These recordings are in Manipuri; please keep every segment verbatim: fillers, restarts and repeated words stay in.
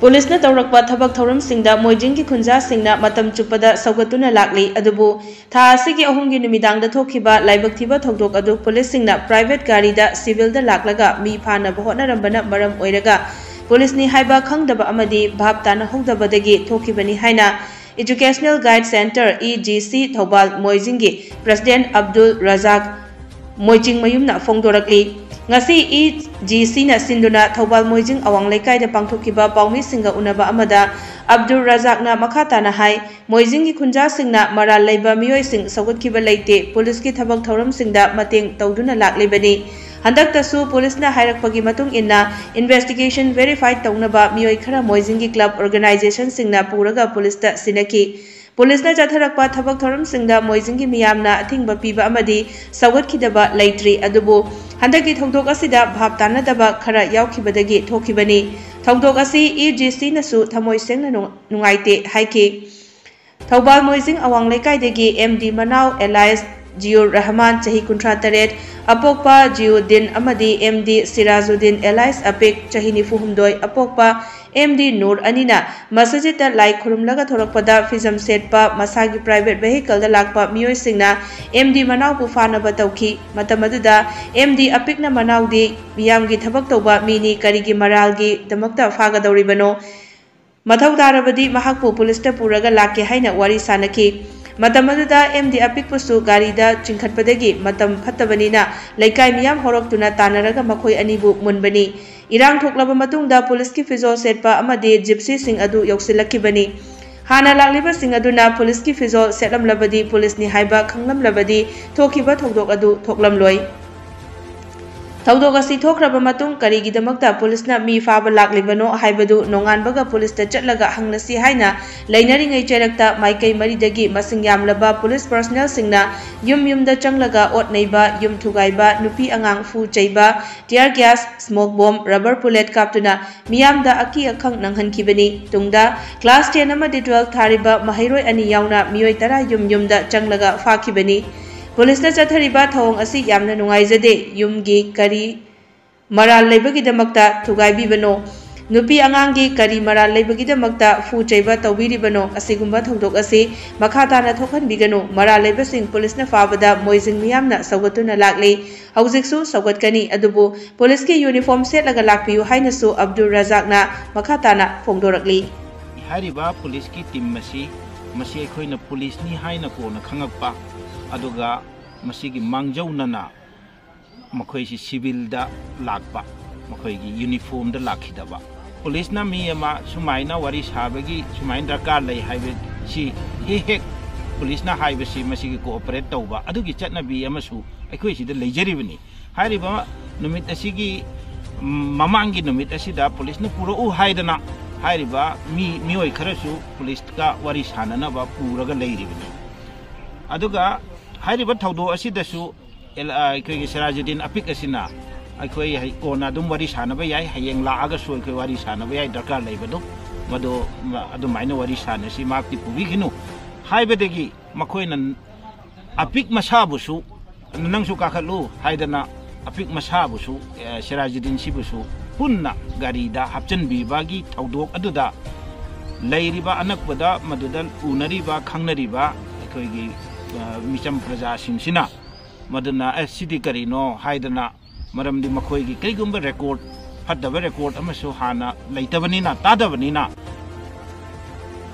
ꯄꯨꯂꯤꯁꯅ ꯇꯧꯔꯛꯄ ꯊꯕꯛ ꯊꯧꯔꯝꯁꯤꯡꯗ ꯃꯣꯏꯖꯤꯡꯒꯤ ꯈꯨꯟꯖꯥꯁꯤꯡꯅ ꯃꯇꯝ ꯆꯨꯞꯄꯗ ꯁꯧꯒꯠꯇꯨꯅ ꯂꯥꯛꯂꯤ꯫ ꯑꯗꯨꯕꯨ ꯊꯥ ꯑꯁꯤꯒꯤ ꯑꯍꯨꯝꯒꯤ ꯅꯨꯃꯤꯗꯥꯡꯗ ꯊꯣꯛꯈꯤꯕ ꯂꯥꯏꯕꯛ ꯊꯤꯕ ꯊꯧꯗꯣꯛ ꯑꯗꯨ ꯄꯨꯂꯤꯁꯁꯤꯡꯅ private ꯒꯥꯔꯤꯗ ꯁꯤꯚꯤꯜꯗ ꯂꯥꯛꯂꯒ ꯃꯤ ꯐꯥꯅꯕ ꯍꯣꯠꯅꯔꯝꯕꯅ ꯃꯔꯝ ꯑꯣꯏꯔꯒ ꯄꯨꯂꯤꯁꯅꯤ ꯍꯥꯏꯕ ꯈꯪꯗꯕ ꯑꯃꯗꯤ ꯚꯥꯞ ꯇꯥꯅꯍꯧꯗꯕꯗꯒꯤ ꯊꯣꯛꯈꯤꯕꯅꯤ ꯍꯥꯏꯅ Educational Guide Centre, E G C, Thoubal ꯃꯣꯏꯖꯤꯡꯒꯤ President Abdul ꯔꯖꯥꯛ ꯃꯣꯏꯆꯤꯡ ꯃꯌꯨꯝꯅ ꯐꯣꯡꯗꯣꯔꯛꯂꯤ꯫ ꯉꯁꯤ E G Cꯅ ꯁꯤꯟꯗꯨꯅ ꯊꯧꯕꯥꯜ ꯃꯣꯏꯖꯤꯡ ꯑꯋꯥꯡ ꯂꯩꯀꯥꯏꯗ ꯄꯥꯡꯊꯣꯛꯈꯤꯕ ꯄꯥꯎꯃꯤꯁꯤꯡꯒ ꯎꯅꯕ ꯑꯃꯗ ꯑꯕꯗꯨꯜ ꯔꯖꯥꯛꯅ ꯃꯈꯥ ꯇꯥꯅ ꯍꯥꯏ, ꯃꯣꯏꯖꯤꯡꯒꯤ ꯈꯨꯟꯖꯥꯁꯤꯡꯅ ꯃꯔꯥꯜ ꯂꯩꯕ ꯃꯤꯑꯣꯏꯁꯤꯡ ꯁꯧꯒꯠꯈꯤꯕ ꯂꯩꯇꯦ, ꯄꯨꯂꯤꯁꯀꯤ ꯊꯕꯛ ꯊꯧꯔꯝꯁꯤꯡꯗ ꯃꯇꯦꯡ ꯇꯧꯗꯨꯅ ꯂꯥꯛꯂꯤꯕꯅꯤ꯫ ꯍꯟꯗꯛꯇꯁꯨ ꯄꯨꯂꯤꯁꯅ ꯍꯥꯏꯔꯛꯄꯒꯤ ꯃꯇꯨꯡ ꯏꯟꯅ investigation verify ꯇꯧꯅꯕ ꯃꯤꯑꯣꯏ ꯈꯔ ꯃꯣꯏꯖꯤꯡꯒꯤ club organizationꯁꯤꯡꯅ ꯄꯨꯔꯒ ꯄꯨꯂꯤꯁꯇ ꯁꯤꯟꯅꯈꯤ꯫ ꯄꯨꯂꯤꯁꯅ ꯆꯠꯊꯔꯛꯄ ꯊꯕꯛ ꯊꯧꯔꯝꯁꯤꯡꯗ ꯃꯣꯏꯖꯤꯡꯒꯤ ꯃꯤꯌꯥꯝꯅ ꯑꯊꯤꯡꯕ ꯄꯤꯕ ꯑꯃꯗꯤ ꯁꯧꯒꯠꯈꯤꯗꯕ ꯂꯩꯇ꯭ꯔꯤ꯫ ꯑꯗꯨꯕꯨ ꯍꯟꯗꯛꯀꯤ ꯊꯧꯗꯣꯛ ꯑꯁꯤꯗ ꯚꯥꯞ ꯇꯥꯅꯗꯕ ꯈꯔ ꯌꯥꯎꯈꯤꯕꯗꯒꯤ ꯊꯣꯛꯈꯤꯕꯅꯤ꯫ ꯊꯧꯗꯣꯛ ꯑꯁꯤ E G Cꯅꯁꯨ ꯊꯃꯣꯏ ꯁꯦꯡꯅ ꯅꯨꯡ-, ꯅꯨꯡꯉꯥꯏꯇꯦ ꯍꯥꯏꯈꯤ꯫ ꯊꯧꯕꯥꯜ ꯃꯣꯏꯖꯤꯡ ꯑꯋꯥꯡ ꯂꯩꯀꯥꯏꯗꯒꯤ M D ꯃꯅꯥꯎ alias ꯖꯤꯌꯨꯔ ꯔꯍꯃꯥꯟ, ꯆꯍꯤ ꯀꯨꯟꯊ꯭ꯔꯥ ꯇꯔꯦꯠ, ꯑꯄꯣꯛꯄ ꯖꯤꯌꯨꯗꯤꯟ ꯑꯃꯗꯤ M D ꯁꯤꯔꯥꯖꯨꯗꯤꯟ alias ꯑꯄꯤꯛ, ꯆꯍꯤ ꯅꯤꯐꯨ ꯍꯨꯝꯗꯣꯏ, ꯑꯄꯣꯛꯄ M D ꯅꯨꯔ ꯑꯅꯤꯅ ꯃꯁꯖꯤꯗꯇ ꯂꯥꯏ ꯈꯨꯔꯨꯝꯂꯒ ꯊꯣꯔꯛꯄꯗ ꯐꯤꯖꯝ ꯁꯦꯠꯄ ꯃꯁꯥꯒꯤ private vehicleꯗ ꯂꯥꯛꯄ ꯃꯤꯑꯣꯏꯁꯤꯡꯅ M D ꯃꯅꯥꯎꯕꯨ ꯐꯥꯅꯕ ꯇꯧꯈꯤ꯫ ꯃꯇꯝ ꯑꯗꯨꯗ M D ꯑꯄꯤꯛꯅ ꯃꯅꯥꯎꯗꯤ ꯃꯤꯌꯥꯝꯒꯤ ꯊꯕꯛ ꯇꯧꯕ ꯃꯤꯅꯤ, ꯀꯔꯤꯒꯤ ꯃꯔꯥꯜꯒꯤꯗꯃꯛꯇ ꯐꯥꯒꯗꯧꯔꯤꯕꯅꯣ? ꯃꯊꯧ ꯇꯥꯔꯕꯗꯤ ꯃꯍꯥꯛꯄꯨ ꯄꯨꯂꯤꯁꯇ ꯄꯨꯔꯒ ꯂꯥꯛꯀꯦ ꯍꯥꯏꯅ ꯋꯥꯔꯤ ꯁꯥꯅꯈꯤ꯫ ꯃꯇꯝ ꯑꯗꯨꯗ M D ꯑꯄꯤꯛꯄꯁꯨ ꯒꯥꯔꯤꯗ ꯆꯤꯡꯈꯠꯄꯗꯒꯤ ꯃꯇꯝ ꯐꯠꯇꯕꯅꯤꯅ ꯂꯩꯀꯥꯏ ꯃꯤꯌꯥꯝ ꯍꯧꯔꯛꯇꯨꯅ ꯇꯥꯟꯅꯔꯒ ꯃꯈꯣꯏ ꯑꯅꯤꯕꯨ ꯃꯨꯟꯕꯅꯤ꯫ ꯏꯔꯥꯡ ꯊꯣꯛꯂꯕ ꯃꯇꯨꯡꯗ ꯄꯨꯂꯤꯁꯀꯤ ꯐꯤꯖꯣꯜ ꯁꯦꯠꯄ ꯑꯃꯗꯤ ꯖꯤꯞꯁꯤꯁꯤꯡ ꯑꯗꯨ ꯌꯧꯁꯤꯜꯂꯛꯈꯤꯕꯅꯤ꯫ ꯍꯥꯟꯅ ꯂꯥꯛꯂꯤꯕꯁꯤꯡ ꯑꯗꯨꯅ ꯄꯨꯂꯤꯁꯀꯤ ꯐꯤꯖꯣꯜ ꯁꯦꯠꯂꯝꯂꯕꯗꯤ, ꯄꯨꯂꯤꯁꯅꯤ ꯍꯥꯏꯕ ꯈꯪꯂꯝꯂꯕꯗꯤ ꯊꯣꯛꯈꯤꯕ ꯊꯧꯗꯣꯛ ꯑꯗꯨ ꯊꯣꯛꯂꯝꯂꯣꯏ꯫ ꯊꯧꯗꯣꯛ ꯑꯁꯤ ꯊꯣꯛꯈ꯭ꯔꯕ ꯃꯇꯨꯡ ꯀꯔꯤꯒꯤꯗꯃꯛꯇ ꯄꯨꯂꯤꯁꯅ ꯃꯤ ꯐꯥꯕ ꯂꯥꯛꯂꯤꯕꯅꯣ ꯍꯥꯏꯕꯗꯨ ꯅꯣꯡꯉꯥꯟꯕꯒ ꯄꯨꯂꯤꯁꯇ ꯆꯠꯂꯒ ꯍꯪꯂꯁꯤ ꯍꯥꯏꯅ ꯂꯩꯅꯔꯤꯉꯩ ꯆꯩꯔꯛꯇ ꯃꯥꯏꯀꯩ ꯃꯔꯤꯗꯒꯤ ꯃꯁꯤꯡ ꯌꯥꯝꯂꯕ ꯄꯨꯂꯤꯁ personnelꯁꯤꯡꯅ ꯌꯨꯝ ꯌꯨꯝꯗ ꯆꯪꯂꯒ ꯑꯣꯠ ꯅꯩꯕ, ꯌꯨꯝ ꯊꯨꯒꯥꯏꯕ, ꯅꯨꯄꯤ ꯑꯉꯥꯡ ꯐꯨ ꯆꯩꯕ, tear gas, smoke bomb, rubber bullet ꯀꯥꯞꯇꯨꯅ ꯃꯤꯌꯥꯝꯗ ꯑꯀꯤ ꯑꯈꯪ ꯅꯪꯍꯟꯈꯤꯕꯅꯤ꯫ ꯇꯨꯡꯗ class ten ꯑꯃꯗꯤ twelve ꯊꯥꯔꯤꯕ ꯃꯍꯩꯔꯣꯏ ꯑꯅꯤ ꯌꯥꯎꯅ ꯃꯤꯑꯣꯏ ꯇꯔꯥ ꯌꯨꯝ ꯌꯨꯝꯗ ꯆꯪꯂꯒ ꯐꯥꯈꯤꯕꯅꯤ꯫ ꯄꯨꯂꯤꯁꯅ ꯆꯠꯊꯔꯤꯕ ꯊꯧꯑꯣꯡ ꯑꯁꯤ ꯌꯥꯝꯅ ꯅꯨꯡꯉꯥꯏꯖꯗꯦ꯫ ꯌꯨꯝꯒꯤ ꯀꯔꯤ ꯃꯔꯥꯜ ꯂꯩꯕꯒꯤꯗꯃꯛꯇ ꯊꯨꯒꯥꯏꯕꯤꯕꯅꯣ? ꯅꯨꯄꯤ ꯑꯉꯥꯡꯒꯤ ꯀꯔꯤ ꯃꯔꯥꯜ ꯂꯩꯕꯒꯤꯗꯃꯛꯇ ꯐꯨ ꯆꯩꯕ ꯇꯧꯕꯤꯔꯤꯕꯅꯣ? ꯑꯁꯤꯒꯨꯝꯕ ꯊꯧꯗꯣꯛ ꯑꯁꯤ ꯃꯈꯥ ꯇꯥꯅ ꯊꯣꯛꯍꯟꯕꯤꯒꯅꯨ꯫ ꯃꯔꯥꯜ ꯂꯩꯕꯁꯤꯡ ꯄꯨꯂꯤꯁꯅ ꯐꯥꯕꯗ ꯃꯣꯏꯖꯤꯡ ꯃꯤꯌꯥꯝꯅ ꯁꯧꯒꯠꯇꯨꯅ ꯂꯥꯛꯂꯤ꯫ ꯍꯧꯖꯤꯛꯁꯨ ꯁꯧꯒꯠꯀꯅꯤ, ꯑꯗꯨꯕꯨ ꯄꯨꯂꯤꯁꯀꯤ ꯌꯨꯅꯤꯐꯣꯔꯝ ꯁꯦꯠꯂꯒ ꯂꯥꯛꯄꯤꯌꯨ ꯍꯥꯏꯅꯁꯨ ꯑꯕꯗꯨꯜ ꯔꯖꯥꯛꯅ ꯃꯈꯥ ꯇꯥꯅ ꯐꯣꯡꯗꯣꯔꯛꯂꯤ꯫ ꯍꯥꯏꯔꯤꯕ ꯄꯨꯂꯤꯁꯀꯤ ꯇꯤꯝ ꯑꯁꯤ, ꯃꯁꯤ ꯑꯩꯈꯣꯏꯅ ꯄꯨꯂꯤꯁꯅꯤ ꯍꯥꯏꯅ ꯀꯣꯟꯅ ꯈꯪꯉꯛꯄ, ꯑꯗꯨꯒ ꯃꯁꯤꯒꯤ ꯃꯥꯡꯖꯧꯅꯅ ꯃꯈꯣꯏꯁꯤ ꯁꯤꯚꯤꯜꯗ ꯂꯥꯛꯄ, ꯃꯈꯣꯏꯒꯤ ꯌꯨꯅꯤꯐꯣꯔꯝꯗ ꯂꯥꯛꯈꯤꯗꯕ꯫ ꯄꯨꯂꯤꯁꯅ ꯃꯤ ꯑꯃ ꯁꯨꯃꯥꯏꯅ ꯋꯥꯔꯤ ꯁꯥꯕꯒꯤ ꯁꯨꯃꯥꯏꯅ ꯗꯔꯀꯥꯔ ꯂꯩ ꯍꯥꯏꯕꯁꯤ ꯍꯦꯛ ꯍꯦꯛ ꯄꯨꯂꯤꯁꯅ ꯍꯥꯏꯕꯁꯤ ꯃꯁꯤꯒꯤ ꯀꯣꯑꯣꯄꯔꯦꯠ ꯇꯧꯕ ꯑꯗꯨꯒꯤ ꯆꯠꯅꯕꯤ ꯑꯃꯁꯨ ꯑꯩꯈꯣꯏ ꯁꯤꯗ ꯂꯩꯖꯔꯤꯕꯅꯤ꯫ ꯍꯥꯏꯔꯤꯕ ꯅꯨꯃꯤꯠ ꯑꯁꯤꯒꯤ, ꯎꯝ, ꯃꯃꯥꯡꯒꯤ ꯅꯨꯃꯤꯠ ꯑꯁꯤꯗ ꯄꯨꯂꯤꯁꯅ ꯄꯨꯔꯛꯎ ꯍꯥꯏꯗꯅ ꯍꯥꯏꯔꯤꯕ ꯃꯤ, ꯃꯤꯑꯣꯏ ꯈꯔꯁꯨ ꯄꯨꯂꯤꯁꯀ ꯋꯥꯔꯤ ꯁꯥꯟꯅꯅꯕ ꯄꯨꯔꯒ ꯂꯩꯔꯤꯕꯅꯤ꯫ ꯑꯗꯨꯒ ꯍꯥꯏꯔꯤꯕ ꯊꯧꯗꯣꯛ ꯑꯁꯤꯗꯁꯨ ꯑꯦꯜ-, ꯑ, ꯑꯩꯈꯣꯏꯒꯤ ꯁꯤꯔꯥꯖꯨꯗꯤꯟ ꯑꯄꯤꯛ ꯑꯁꯤꯅ ꯑꯩꯈꯣꯏ ꯍꯩ-, ꯀꯣꯟꯅ ꯑꯗꯨꯝ ꯋꯥꯔꯤ ꯁꯥꯟꯅꯕ ꯌꯥꯏ, ꯍꯌꯦꯡ ꯂꯥꯛꯑꯒꯁꯨ ꯑꯩꯈꯣꯏ ꯋꯥꯔꯤ ꯁꯥꯟꯅꯕ ꯌꯥꯏ, ꯗꯔꯀꯥꯔ ꯂꯩꯕꯗꯣ ꯃꯗꯨ, ꯃ-, ꯑꯗꯨꯃꯥꯏꯅ ꯋꯥꯔꯤ ꯁꯥꯟꯅꯁꯤ, ꯃꯍꯥꯛꯇꯤ ꯄꯨꯕꯤꯈꯤꯅꯨ ꯍꯥꯏꯕꯗꯒꯤ ꯃꯈꯣꯏꯅ ꯑꯄꯤꯛ ꯃꯁꯥꯕꯨꯁꯨ, "ꯅꯪꯁꯨ ꯀꯥꯈꯠꯂꯨ" ꯍꯥꯏꯗꯅ ꯑꯄꯤꯛ ꯃꯁꯥꯕꯨꯁꯨ, ꯑꯦ, ꯁꯤꯔꯥꯖꯨꯗꯤꯟ ꯁꯤꯕꯨꯁꯨ ꯄꯨꯟꯅ ꯒꯥꯔꯤꯗ ꯍꯥꯞꯆꯤꯟꯕꯤꯕꯒꯤ ꯊꯧꯗꯣꯛ ꯑꯗꯨꯗ ꯂꯩꯔꯤꯕ ꯑꯅꯛꯄꯗ ꯃꯗꯨꯗ ꯎꯅꯔꯤꯕ, ꯈꯪꯅꯔꯤꯕ ꯑꯩꯈꯣꯏꯒꯤ, ꯑ, ꯃꯤꯆꯝ ꯄ꯭ꯔꯖꯥꯁꯤꯡꯁꯤꯅ ꯃꯗꯨꯅ, "ꯑꯦ, ꯁꯤꯗꯤ ꯀꯔꯤꯅꯣ?" ꯍꯥꯏꯗꯅ, ꯃꯔꯝꯗꯤ ꯃꯈꯣꯏꯒꯤ ꯀꯔꯤꯒꯨꯝꯕ ꯔꯦꯀꯣꯔꯠ, ꯐꯠꯇꯕ ꯔꯦꯀꯣꯔꯠ ꯑꯃꯁꯨ ꯍꯥꯟꯅ ꯂꯩꯇꯕꯅꯤꯅ, ꯇꯥꯗꯕꯅꯤꯅ꯫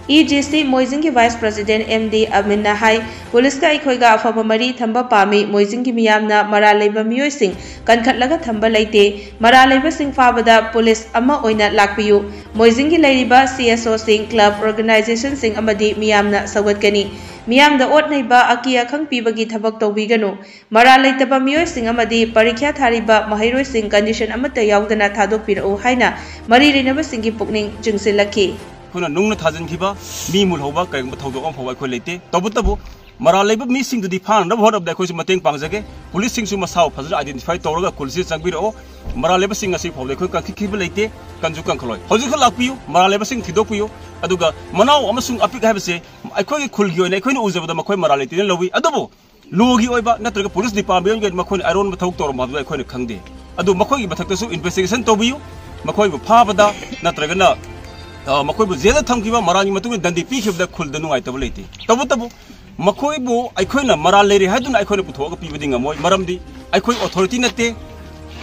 ꯏ ꯖꯤ ꯁꯤ ꯃꯣꯏꯖꯤꯡꯒꯤ ꯚꯥꯏꯁ ꯄ꯭ꯔꯁꯤꯗꯦꯟ ꯑꯦꯝ ꯗꯤ ꯑꯃꯤꯟꯅ ꯍꯥꯏ, ꯄꯨꯂꯤꯁꯀ ꯑꯩꯈꯣꯏꯒ ꯑꯐꯕ ꯃꯔꯤ ꯊꯝꯕ ꯄꯥꯝꯃꯤ꯫ ꯃꯣꯏꯖꯤꯡꯒꯤ ꯃꯤꯌꯥꯝꯅ ꯃꯔꯥꯜ ꯂꯩꯕ ꯃꯤꯑꯣꯏꯁꯤꯡ ꯀꯟꯈꯠꯂꯒ ꯊꯝꯕ ꯂꯩꯇꯦ꯫ ꯃꯔꯥꯜ ꯂꯩꯕꯁꯤꯡ ꯐꯥꯕꯗ ꯄꯨꯂꯤꯁ ꯑꯃ ꯑꯣꯏꯅ ꯂꯥꯛꯄꯤꯌꯨ꯫ ꯃꯣꯏꯖꯤꯡꯒꯤ ꯂꯩꯔꯤꯕ ꯁꯤ ꯑꯦꯁ ꯑꯣꯁꯤꯡ, ꯀ꯭ꯂꯕ, ꯑꯣꯔꯒꯅꯥꯏꯖꯦꯁꯟꯁꯤꯡ ꯑꯃꯗꯤ ꯃꯤꯌꯥꯝꯅ ꯁꯧꯒꯠꯀꯅꯤ꯫ ꯃꯤꯌꯥꯝꯗ ꯑꯣꯠ ꯅꯩꯕ, ꯑꯀꯤ ꯑꯈꯪ ꯄꯤꯕꯒꯤ ꯊꯕꯛ ꯇꯧꯕꯤꯒꯅꯨ꯫ ꯃꯔꯥꯜ ꯂꯩꯇꯕ ꯃꯤꯑꯣꯏꯁꯤꯡ ꯑꯃꯗꯤ ꯄꯔꯤꯈ꯭ꯌꯥ ꯊꯥꯔꯤꯕ ꯃꯍꯩꯔꯣꯏꯁꯤꯡ ꯀꯟꯗꯤꯁꯟ ꯑꯃꯠꯇ ꯌꯥꯎꯗꯅ ꯊꯥꯗꯣꯛꯄꯤꯔꯛꯎ ꯍꯥꯏꯅ ꯃꯔꯤ ꯂꯩꯅꯕꯁꯤꯡꯒꯤ ꯄꯨꯛꯅꯤꯡ ꯆꯤꯡꯁꯤꯜꯂꯛꯈꯤ꯫ ꯑꯩꯈꯣꯏꯅ ꯅꯨꯡꯅ ꯊꯥꯖꯤꯟꯈꯤꯕ ꯃꯤ ꯃꯨꯜꯍꯧꯕ ꯀꯔꯤꯒꯨꯝꯕ ꯊꯧꯗꯣꯛ ꯑꯃ ꯐꯥꯎꯕ ꯑꯩꯈꯣꯏ ꯂꯩꯇꯦ꯫ ꯇꯧꯕꯇꯕꯨ ꯃꯔꯥꯜ ꯂꯩꯕ ꯃꯤꯁꯤꯡꯗꯨꯗꯤ ꯐꯥꯅꯅꯕ ꯍꯣꯠꯅꯕꯗ ꯑꯩꯈꯣꯏꯁꯨ ꯃꯇꯦꯡ ꯄꯥꯡꯖꯒꯦ꯫ ꯄꯨꯂꯤꯁꯁꯤꯡꯁꯨ ꯃꯁꯥꯕꯨ ꯐꯖꯅ ꯑꯥꯏꯗꯦꯟꯇꯤꯐꯥꯏ ꯇꯧꯔꯒ ꯈꯨꯜꯁꯤꯗ ꯆꯪꯕꯤꯔꯛꯑꯣ꯫ ꯃꯔꯥꯜ ꯂꯩꯕꯁꯤꯡ ꯑꯁꯤ ꯐꯥꯎꯕꯗ ꯑꯩꯈꯣꯏ ꯀꯟꯈꯠꯈꯤꯕ ꯂꯩꯇꯦ, ꯀꯟꯁꯨ ꯀꯟꯈꯠꯂꯣꯏ꯫ ꯍꯧꯖꯤꯛꯈꯛ ꯂꯥꯛꯄꯤꯌꯨ, ꯃꯔꯥꯜ ꯂꯩꯕꯁꯤꯡ ꯊꯤꯗꯣꯛꯄꯤꯌꯨ꯫ ꯑꯗꯨꯒ ꯃꯅꯥꯎ ꯑꯃꯁꯨꯡ ꯑꯄꯤꯛ ꯍꯥꯏꯕꯁꯦ ꯑꯩꯈꯣꯏꯒꯤ ꯈꯨꯜꯒꯤ ꯑꯣꯏꯅ ꯑꯩꯈꯣꯏꯅ ꯎꯖꯕꯗ ꯃꯈꯣꯏ ꯃꯔꯥꯜ ꯂꯩꯇꯦꯅ ꯂꯧꯏ꯫ ꯑꯗꯨꯕꯨ ꯂꯣꯒꯤ ꯑꯣꯏꯕ ꯅꯠꯇ꯭ꯔꯒ ꯄꯨꯂꯤꯁ ꯗꯤꯄꯥꯔꯠꯃꯦꯟꯒꯤ ꯑꯣꯏꯅ ꯃꯈꯣꯏꯅ ꯑꯔꯣꯟꯕ ꯊꯕꯛ ꯇꯧꯔꯝꯕ ꯍꯥꯏꯕꯗꯨ ꯑꯩꯈꯣꯏꯅ ꯈꯪꯗꯦ꯫ ꯑꯗꯨ ꯃꯈꯣꯏꯒꯤ ꯃꯊꯛꯇꯁꯨ ꯏꯟꯚꯦꯁꯇꯤꯒꯦꯁꯟ ꯇꯧꯕꯤꯌꯨ꯫ ꯃꯈꯣꯏꯕꯨ ꯐꯥꯕꯗ ꯅꯠꯇ꯭ꯔꯒꯅ, ꯑ, ꯃꯈꯣꯏꯕꯨ ꯖꯦꯜꯗ ꯊꯝꯈꯤꯕ, ꯃꯔꯥꯜꯒꯤ ꯃꯇꯨꯡ ꯏꯟꯅ ꯗꯟꯗꯤ ꯄꯤꯈꯤꯕꯗ ꯈꯨꯜꯗ ꯅꯨꯡꯉꯥꯏꯇꯕ ꯂꯩꯇꯦ꯫ ꯇꯧꯕꯇꯕꯨ ꯃꯈꯣꯏꯕꯨ ꯑꯩꯈꯣꯏꯅ ꯃꯔꯥꯜ ꯂꯩꯔꯦ ꯍꯥꯏꯗꯨꯅ ꯑꯩꯈꯣꯏꯅ ꯄꯨꯊꯣꯛꯑꯒ ꯄꯤꯕꯗꯤ ꯉꯝꯃꯣꯏ, ꯃꯔꯝꯗꯤ ꯑꯩꯈꯣꯏ ꯑꯣꯊꯣꯔꯤꯇꯤ ꯅꯠꯇꯦ꯫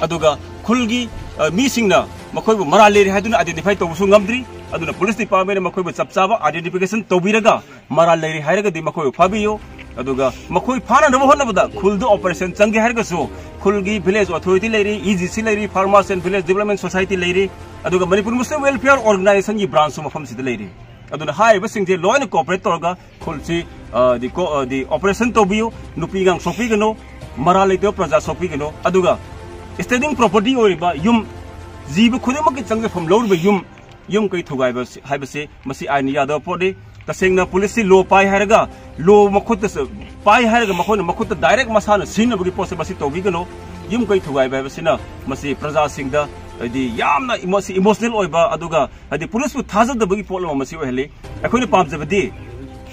ꯑꯗꯨꯒ ꯈꯨꯜꯒꯤ, ꯑ, ꯃꯤꯁꯤꯡꯅ ꯃꯈꯣꯏꯕꯨ ꯃꯔꯥꯜ ꯂꯩꯔꯦ ꯍꯥꯏꯗꯨꯅ ꯑꯥꯏꯗꯦꯟꯇꯤꯐꯥꯏ ꯇꯧꯕꯁꯨ ꯉꯝꯗ꯭ꯔꯤ꯫ ꯑꯗꯨꯅ ꯄꯨꯂꯤꯁ ꯗꯤꯄꯥꯔꯠꯃꯦꯟꯅ ꯃꯈꯣꯏꯕꯨ ꯆꯞ ꯆꯥꯕ ꯑꯥꯏꯗꯦꯟꯇꯤꯐꯤꯀꯦꯁꯟ ꯇꯧꯕꯤꯔꯒ ꯃꯔꯥꯜ ꯂꯩꯔꯦ ꯍꯥꯏꯔꯒꯗꯤ ꯃꯈꯣꯏꯕꯨ ꯐꯥꯕꯤꯌꯨ꯫ ꯑꯗꯨꯒ ꯃꯈꯣꯏ ꯐꯥꯅꯅꯕ ꯍꯣꯠꯅꯕꯗ ꯈꯨꯜꯗ ꯑꯣꯄꯔꯦꯁꯟ ꯆꯪꯒꯦ ꯍꯥꯏꯔꯒꯁꯨ ꯈꯨꯜꯒꯤ ꯚꯤꯂꯦꯖ ꯑꯣꯊꯣꯔꯤꯇꯤ ꯂꯩꯔꯤ, ꯏ ꯖꯤ ꯁꯤ ꯂꯩꯔꯤ, Farmers and Village Development Society ꯂꯩꯔꯤ, ꯑꯗꯨꯒ ꯃꯅꯤꯄꯨꯔ ꯃꯨꯁꯂꯤꯝ ꯋꯦꯜꯐꯤꯌꯔ ꯑꯣꯔꯒꯅꯥꯏꯖꯦꯁꯟꯒꯤ ꯕ꯭ꯔꯥꯟꯁꯁꯨ ꯃꯐꯝꯁꯤꯗ ꯂꯩꯔꯤ꯫ ꯑꯗꯨꯅ ꯍꯥꯏꯔꯤꯕꯁꯤꯡꯁꯦ ꯂꯣꯏꯅ ꯀꯣꯑꯣꯄꯔꯦꯠ ꯇꯧꯔꯒ ꯈꯨꯜꯁꯤ, ꯑ, ꯗꯤ ꯀꯣ-, ꯑ, ꯗꯤ ꯑꯣꯄꯔꯦꯁꯟ ꯇꯧꯕꯤꯌꯨ, ꯅꯨꯄꯤ ꯑꯉꯥꯡ ꯁꯣꯛꯄꯤꯒꯅꯨ, ꯃꯔꯥꯜ ꯂꯩꯇꯕ ꯄ꯭ꯔꯖꯥ ꯁꯣꯛꯄꯤꯒꯅꯨ꯫ ꯑꯗꯨꯒ ꯁ꯭ꯇꯦꯟꯗꯤꯡ ꯄ꯭ꯔꯣꯄꯔꯇꯤ ꯑꯣꯏꯔꯤꯕ ꯌꯨꯝ, ꯖꯤꯕ ꯈꯨꯗꯤꯡꯃꯛꯀꯤ ꯆꯪꯖꯐꯝ ꯂꯧꯔꯤꯕ ꯌꯨꯝ, ꯌꯨꯝ ꯀꯩ ꯊꯨꯒꯥꯏꯕ ꯍꯥꯏꯕꯁꯤ ꯃꯁꯤ ꯑꯥꯏꯟꯅ ꯌꯥꯗꯕ ꯄꯣꯠꯅꯤ꯫ ꯇꯁꯦꯡꯅ ꯄꯨꯂꯤꯁꯁꯤ ꯂꯣ ꯄꯥꯏ ꯍꯥꯏꯔꯒ, ꯂꯣ ꯃꯈꯨꯠꯇ ꯁ-, ꯄꯥꯏ ꯍꯥꯏꯔꯒ ꯃꯈꯣꯏꯅ ꯃꯈꯨꯠꯇ ꯗꯥꯏꯔꯦꯛ ꯃꯁꯥꯅ ꯁꯤꯖꯤꯟꯅꯕꯒꯤ ꯄꯣꯠꯁꯦ ꯃꯁꯤ ꯇꯧꯕꯤꯒꯅꯨ꯫ ꯌꯨꯝ ꯀꯩ ꯊꯨꯒꯥꯏꯕ ꯍꯥꯏꯕꯁꯤꯅ ꯃꯁꯤ ꯄ꯭ꯔꯖꯥꯁꯤꯡꯗ, ꯍꯥꯏꯗꯤ, ꯌꯥꯝꯅ ꯏꯃꯣ-, ꯁꯤ ꯏꯃꯣꯁꯅꯦꯜ ꯑꯣꯏꯕ, ꯑꯗꯨꯒ ꯍꯥꯏꯗꯤ ꯄꯨꯂꯤꯁꯄꯨ ꯊꯥꯖꯗꯕꯒꯤ ꯄꯣꯠ ꯑꯃ ꯃꯁꯤ ꯑꯣꯏꯍꯜꯂꯤ꯫ ꯑꯩꯈꯣꯏꯅ ꯄꯥꯝꯖꯕꯗꯤ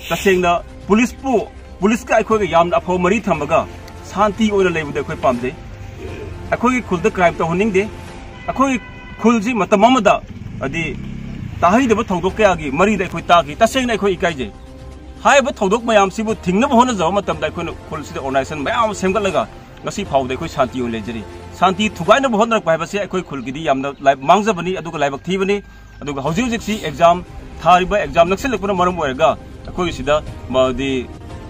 ꯇꯁꯦꯡꯅ ꯄꯨꯂꯤꯁꯄꯨ, ꯄꯨꯂꯤꯁꯀ ꯑꯩꯈꯣꯏꯒ ꯌꯥꯝꯅ ꯑꯐꯕ ꯃꯔꯤ ꯊꯝꯃꯒ ꯁꯥꯟꯇꯤ ꯑꯣꯏꯅ ꯂꯩꯕꯗ ꯑꯩꯈꯣꯏ ꯄꯥꯝꯖꯩ꯫ ꯑꯩꯈꯣꯏꯒꯤ ꯈꯨꯜꯗ ꯀ꯭ꯔꯥꯏꯝ ꯇꯧꯍꯟꯅꯤꯡꯗꯦ꯫ ꯑꯩꯈꯣꯏꯒꯤ ꯈꯨꯜꯁꯤ ꯃꯇꯝ ꯑꯃꯗ, ꯍꯥꯏꯗꯤ, ꯇꯥꯍꯩꯗꯕ ꯊꯧꯗꯣꯛ ꯀꯌꯥꯒꯤ ꯃꯔꯤꯗ ꯑꯩꯈꯣꯏ ꯇꯥꯈꯤ꯫ ꯇꯁꯦꯡꯅ ꯑꯩꯈꯣꯏ ꯏꯀꯥꯏꯖꯩ꯫ ꯍꯥꯏꯔꯤꯕ ꯊꯧꯗꯣꯛ ꯃꯌꯥꯝꯁꯤꯕꯨ ꯊꯤꯡꯅꯕ ꯍꯣꯠꯅꯖꯕ ꯃꯇꯝꯗ ꯑꯩꯈꯣꯏꯅ ꯈꯨꯜꯁꯤꯗ ꯑꯣꯔꯒꯅꯥꯏꯖꯦꯁꯟ ꯃꯌꯥꯝ ꯑꯃ ꯁꯦꯝꯒꯠꯂꯒ ꯉꯁꯤ ꯐꯥꯎꯕꯗ ꯑꯩꯈꯣꯏ ꯁꯥꯟꯇꯤ ꯑꯣꯏꯅ ꯂꯩꯖꯔꯤ꯫ ꯁꯥꯟꯇꯤ ꯊꯨꯒꯥꯏꯅꯕ ꯍꯣꯠꯅꯔꯛꯄ ꯍꯥꯏꯕꯁꯤ ꯑꯩꯈꯣꯏ ꯈꯨꯜꯒꯤꯗꯤ ꯌꯥꯝꯅ ꯂꯥꯏ-, ꯃꯥꯡꯖꯕꯅꯤ, ꯑꯗꯨꯒ ꯂꯥꯏꯕꯛ ꯊꯤꯕꯅꯤ꯫ ꯑꯗꯨꯒ ꯍꯧꯖꯤꯛ ꯍꯧꯖꯤꯛꯁꯤ ꯑꯦꯛꯖꯥꯝ ꯊꯥꯔꯤꯕ, ꯑꯦꯛꯖꯥꯝ ꯅꯛꯁꯤꯜꯂꯛꯄꯅ ꯃꯔꯝ ꯑꯣꯏꯔꯒ ꯑꯩꯈꯣꯏꯒꯤ ꯁꯤꯗ, ꯃꯗꯤ,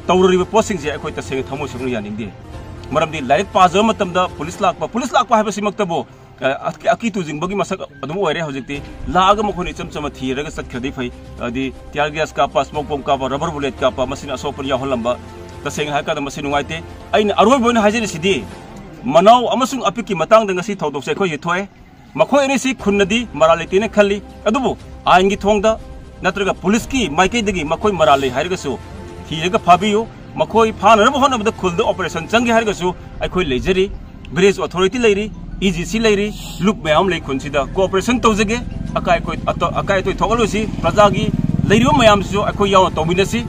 ꯇꯧꯔꯨꯔꯤꯕ ꯄꯣꯠꯁꯤꯡꯁꯦ ꯑꯩꯈꯣꯏ ꯇꯁꯦꯡꯅ ꯊꯃꯣꯏ ꯁꯦꯡꯅ ꯌꯥꯅꯤꯡꯗꯦ꯫ ꯃꯔꯝꯗꯤ ꯂꯥꯏꯔꯤꯛ ꯄꯥꯖꯕ ꯃꯇꯝꯗ ꯄꯨꯂꯤꯁ ꯂꯥꯛꯄ, ꯄꯨꯂꯤꯁ ꯂꯥꯛꯄ ꯍꯥꯏꯕꯁꯤꯃꯛꯇꯕꯨ, ꯑ, ꯑꯀꯤ-, ꯑꯀꯤ ꯇꯨꯖꯤꯡꯕꯒꯤ ꯃꯁꯛ ꯑꯗꯨꯝ ꯑꯣꯏꯔꯦ ꯍꯧꯖꯤꯛꯇꯤ꯫ ꯂꯥꯛꯑꯒ ꯃꯈꯣꯏꯅ ꯏꯆꯝ ꯆꯝꯅ ꯊꯤꯔꯒ ꯆꯠꯈ꯭ꯔꯗꯤ ꯐꯩ꯫ ꯍꯥꯏꯗꯤ tear gas ꯀꯥꯞꯄ, smoke bomb ꯀꯥꯞꯄ, rubber bullet ꯀꯥꯞꯄ, ꯃꯁꯤꯅ ꯑꯁꯣꯛ ꯑꯄꯟ ꯌꯥꯎꯍꯜꯂꯝꯕ꯫ ꯇꯁꯦꯡꯅ ꯍꯥꯏꯔꯀꯥꯟꯗ ꯃꯁꯤ ꯅꯨꯡꯉꯥꯏꯇꯦ꯫ ꯑꯩꯅ ꯑꯔꯣꯏꯕ ꯑꯣꯏꯅ ꯍꯥꯏꯖꯔꯤꯁꯤꯗꯤ, ꯃꯅꯥꯎ ꯑꯃꯁꯨꯡ ꯑꯄꯤꯛꯀꯤ ꯃꯇꯥꯡꯗ ꯉꯁꯤ ꯊꯧꯗꯣꯛꯁꯦ ꯑꯩꯈꯣꯏꯁꯤ ꯊꯣꯛꯑꯦ꯫ ꯃꯈꯣꯏ ꯑꯅꯤꯁꯤ ꯈꯨꯟꯅꯗꯤ ꯃꯔꯥꯜ ꯂꯩꯇꯦꯅ ꯈꯜꯂꯤ, ꯑꯗꯨꯕꯨ ꯑꯥꯏꯟꯒꯤ ꯊꯣꯡꯗ ꯅꯠꯇ꯭ꯔꯒ ꯄꯨꯂꯤꯁꯀꯤ ꯃꯥꯏꯀꯩꯗꯒꯤ ꯃꯈꯣꯏ ꯃꯔꯥꯜ ꯂꯩ ꯍꯥꯏꯔꯒꯁꯨ ꯊꯤꯔꯒ ꯐꯥꯕꯤꯌꯨ꯫ ꯃꯈꯣꯏ ꯐꯥꯅꯅꯕ ꯍꯣꯠꯅꯕꯗ ꯈꯨꯜꯗ ꯑꯣꯄꯔꯦꯁꯟ ꯆꯪꯒꯦ ꯍꯥꯏꯔꯒꯁꯨ ꯑꯩꯈꯣꯏ ꯂꯩꯖꯔꯤ, ꯚꯤꯂꯦꯖ ꯑꯣꯊꯣꯔꯤꯇꯤ ꯂꯩꯔꯤ, ꯏ ꯖꯤ ꯁꯤ ꯂꯩꯔꯤ, ꯂꯨꯞ ꯃꯌꯥꯝ ꯂꯩ ꯈꯨꯟꯁꯤꯗ꯫ ꯀꯣꯑꯣꯄꯔꯦꯁꯟ ꯇꯧꯖꯒꯦ꯫ ꯑꯀꯥꯏ ꯑꯀꯣꯏ-, ꯑꯇꯣ-, ꯑꯀꯥꯏ ꯑꯇꯣꯏ ꯊꯣꯛꯍꯜꯂꯣꯏꯁꯤ꯫ ꯄ꯭ꯔꯖꯥꯒꯤ ꯂꯩꯔꯤꯕ ꯃꯌꯥꯝꯁꯤꯁꯨ ꯑꯩꯈꯣꯏ ꯌꯥꯎꯅ ꯇꯧꯃꯤꯟꯅꯁꯤ꯫